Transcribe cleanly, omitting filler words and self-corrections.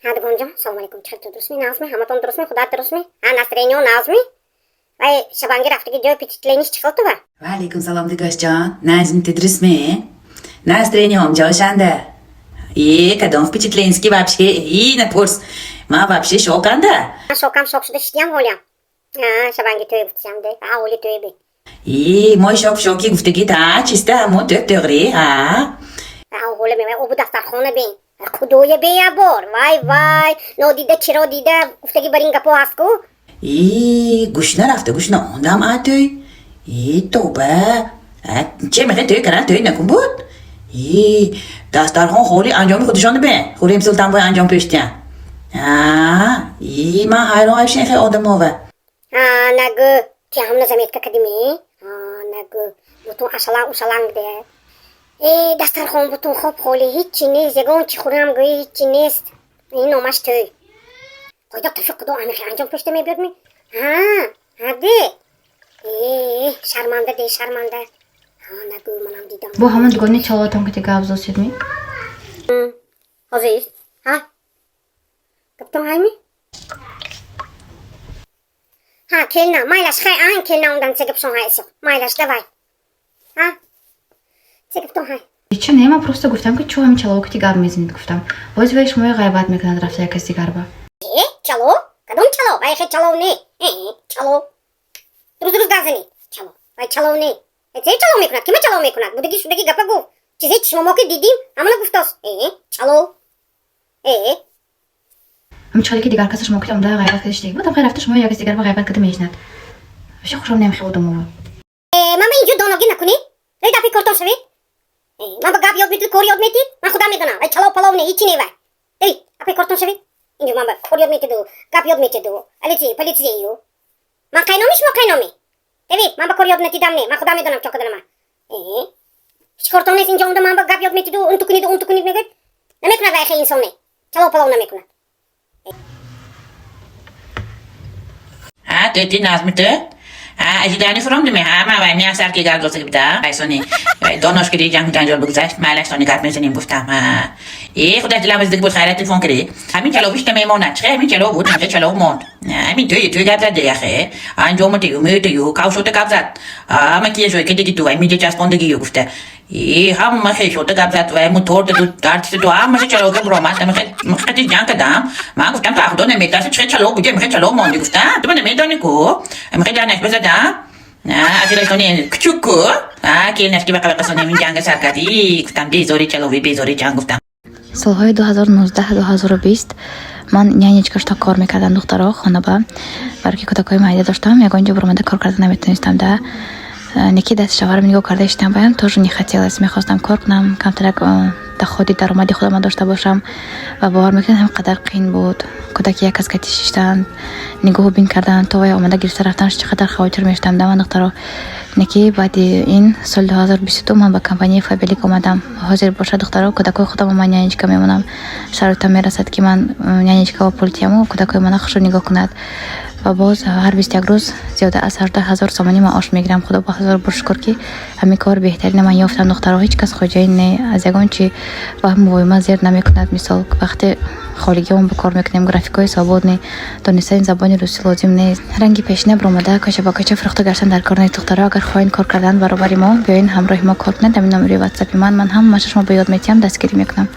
Ҳа, дугонҷон, салом алейкум. Чӣ ту дурустми, нағзми, ҳаматон дурустми, худат дурустми? Ҳа, настроение нағзми? Вай шабанги рафтаги ҷои впечатление ш чӣ хел тува? Ва алейкум салом, дигошҷон. Нағзми, ту дурустми? Настроение ҳом ҷошанда. Е, кадом впечатленский вообще? И напурс. Ман вообще шоканда. Ман шокам, шок шуда шидям ҳолям. Ҳа, шабанги тӯй гуфтисам де. Ҳа, ҳоли тӯй би. И мой шок шоки гуфтагӣ та чиста ҳамо тӯп тӯғри, ҳа? Ҳа, ҳола мемай обу дастархона бин. Худоя, бин як бор. Вай, вай, нодида чиро дида гуфтагӣ бар ин гапо ҳаст ку? И гӯшна рафта гӯшна ондам а тӯй. И тоба. Че мехе тӯй кардан, тӯй накун буд? И дастархон холи, анҷоми худашон бе. Хурем Султан бой анҷом пӯштиян. А, и ман ҳайрон айшен хе одамова. Ҳа, нагӯ. Ти ҳамна заметка кардимӣ? Ҳа, нагӯ. Бутун ашаланг ушаланг де. Э, дастархон бутун хоб холӣ, ҳиччи нест, ягон чӣ хӯрам гӯӣ, ҳиччи нест. Ин номаш тӯй. Қоида тафи худо амихе анҷом пӯшта мебиёдми? Ҳа, ҳа де. Э, шарманда де, шарманда. Ҳа, нагӯ, манам дидам. Бо ҳамон дугони чалотон ки гап зосидми? Ҳозир? Ҳа? Гаптон ҳайми? Ҳа, келна, майлаш, хай, ан келна ондан це гапшон ҳай исо. Майлаш, давай. Ҳа? Це гаптон ҳай? Чӣ не, ман просто гуфтам, ки чӯ ҳамин чалово ки гап мезанед, гуфтам. Боз вай шумои ғайбат мекунад рафта як кас дигар ба. Э, чало? Кадом чало? Вай хе чало не. Э, чало. Дуруст, дуруст гап занед. Чало. Вай чало не. Э, це чало мекунад? Кима чало мекунад? Будаги шудаги гапа гуфт. Чизе чишмо мо ки дидим, ҳамона гуфтос. Э, чало. Э, Ҳамин чале ки дигар каса шумо ки омда ғайбат карда шидаги буд, хай рафта шумо як кас дигар ба ғайбат карда мешинад. Вообще хушам намехе одамова. Э, мама, инҷо доногӣ накунӣ. Рӯи дафи кортон шавед. Э, ман ба гап ёд метид, кор ёд метид? Ман худам медонам. Вай чало палов не, ҳичи не вай. Эй, апи кортон шавед. Инҷо ман ба кор ёд метиду, гап ёд метиду. Аличи, полицияю. Ман қайноми, шумо қайноми. Давид, ман ба кор ёд натидам не. Ман худам медонам чо карданама. Э, ҳеч кортон нест, инҷо омда ман ба гап ёд метиду, унту куниду, унту кунид мегӯяд. Намекунад вай хе инсон не. Чало палов намекунад. Ҳа, тӯй ти нағзми ту? Ҳа, ожидание фуромдими? Ҳа, ман вай меасар ки гап зосаги буда. Вайсони донош киди ҷангу ҷанҷол бигузашт, майлаш, сони гап мезанем гуфтам. Ҳа. Э, худаш дилам издиг буд, хайра телефон киди. Ҳамин чало бишта мемонад. Чӣ ҳамин чало буд, ҳамин чало монд. Ҳамин тӯй тӯй гап зад яхе. Анҷома тию, мӯтию, кавшота гап зад. Ҳама кия жой кидиги ту, вай миҷа часпондагию гуфта. Э, ҳама хешота гап зад, вай мотор даду, артиста ду, ҳамаша чалога буромад. Ҳамин ҷанг кардам. Ман гуфтам, ту худо наметарси, чӣ чало буди, ҳамин чало монди гуфтам. Ту намедонӣ ку. Ҳамин ҷанаш бизадам. Асилашони кучук ку. А, келинаш ки вақа вақа сони ҳамин ҷанга сар кард. И, гуфтам, безори чалови, безори ҷанг гуфтам. Солҳои 2019-2020 ман нянечка шуда кор мекардам, духтаро, хонаба, барои ки кӯдакҳои майда доштам, ягон ҷо баромада кор карда наметонистам да. Неки даст шавҳарам нигоҳ карда иштам, баям тоже не хотелось, мехостам кор кунам, камтарак доходи, даромади худама дошта бошам. Ва бовар мекунед, ҳам қадар қиин буд кӯдаки як кас кати шиштан, нигоҳу бин кардан, то вай омада гирифта рафтан, чӣ қадар хавотир мешудам да ман, духтаро. Неки баъди ин соли 2022 ман ба компанияи Фаберлик омадам. Ҳозир бошад, духтаро, кӯдакҳои худама ман нянечка мемонам. Шароитам мерасад, ки ман нянечка пул тияму кӯдакҳои мана хушрӯ нигоҳ кунад. Ва боз ҳар 21 рӯз зиёда аз 18 000 сомонӣ маош мегирам. Худо ба ҳазор бор шукр, ки ҳамин кор беҳтарина ман ёфтам, духтаро. Ҳеҷ кас хоҷаин не, аз ягон чи ваҳму воҳима зер намекунад. Мисол, вақте холигиҳон ба кор мекунем, графикҳои свободный, донистани забони русӣ лозим нест. Ранги пешина баромада кӯча ба кӯча фурӯхта гаштан дар кор нест. Духтаро, агар хоҳед кор кардан баробари мо, биёин, ҳамроҳи мо кор кунед. Ҳамин номери ватсапи ман ҳамаша шумо ба ёд метиҳам, дастгирӣ мекунам.